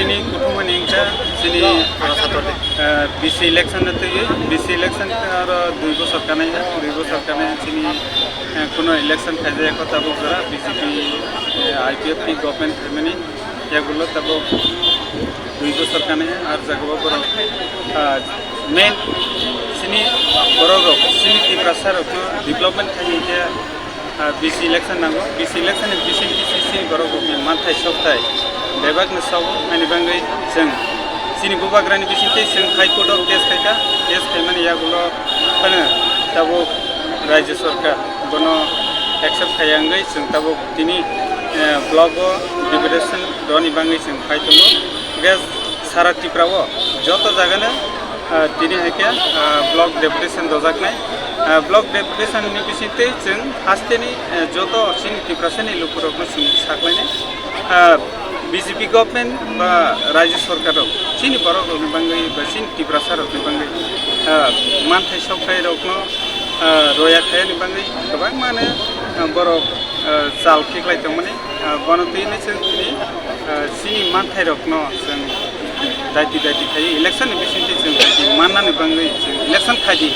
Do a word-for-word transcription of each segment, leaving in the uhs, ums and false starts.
Chini kuthumani wngkha chini, ah, B C election no twiwi, B C election aro dui bosor kanai ha, dui bosor kanai ha chini, eh, kuno election khaijak kho tabuk jora B J P, eh, I P F T government phaimani yagulo tabuk dui bosor kanai ha, ar jagao borok, ah, main chini borok rok, chini Tiprasa rok no development khai hwnkhe, ah, B C election nango, B C election ni bising kisi chini borok rokni manthai sokthai bebak ni sogo, ani bangwi chwng chini bubagrani bising tei chwng High Court o case khaikha, case khaimani yagulo phano tabuk Rajya Sarkar bono accept khaiya wngwi chwng tabuk tini, eh, block o deputation roni bangwi chwng phai tongo. Hwnkhe sara Tripura o joto jagano, ah, tini hai khe, ah, block deputation dojaknai. Ah, block deputation ni bisingtwi chwng hasteni, eh, joto chini Tiprasani lukurokno chwng saklainai. Ah, B J P government ba Rajya Sarkar rok chini borok rokni bangwi ba chini Tiprasa rokni bangwi, ah, manthai sokthai rokno, ah, roya khayani bangwi kwbangmano, ah, borok, ah, chal khiklai tongmani. Ah, bono twi hwnwi chwng tini, ah, chini manthai rokno chwng daiti daiti khai election ni bisingtwi chwng daiti mannani bangwi chwng election khai di,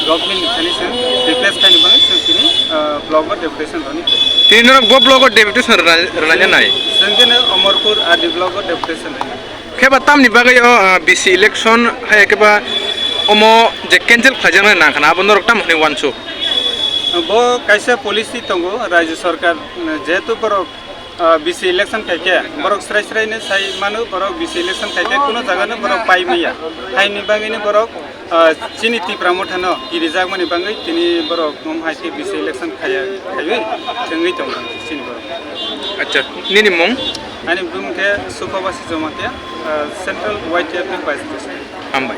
government ni thani chwng replace khaini bangwi chwng tini, ah, block o deputation roni. Tini norok bo block o deputation rwna, rwna nai? Chwng khe no Amarpur R D block o deputation rwna. Khe ba tamni bagwi o, ah, B C election hai khe ba omo je cancel khlaijaknai nang khana abo norok tamo hwnwi uansuk? Bo kaisa policy tongo Rajya Sarkar, jehetu borok, ah, B C election khai khe borok srai srai no sai mano borok B C election khai khe kuno jaga no borok pai maya. Haini bagwi no borok, ah, chini Tipra Motha no kirijakmani bagwi tini borok omo hai khe B C election khaiya, khaiwi thwngwi tongo chini borok. Acha, nini mung? Ani bumung khe Sukhobasi Jamatia, ah, Central Y T F ni Vice President. Hambai.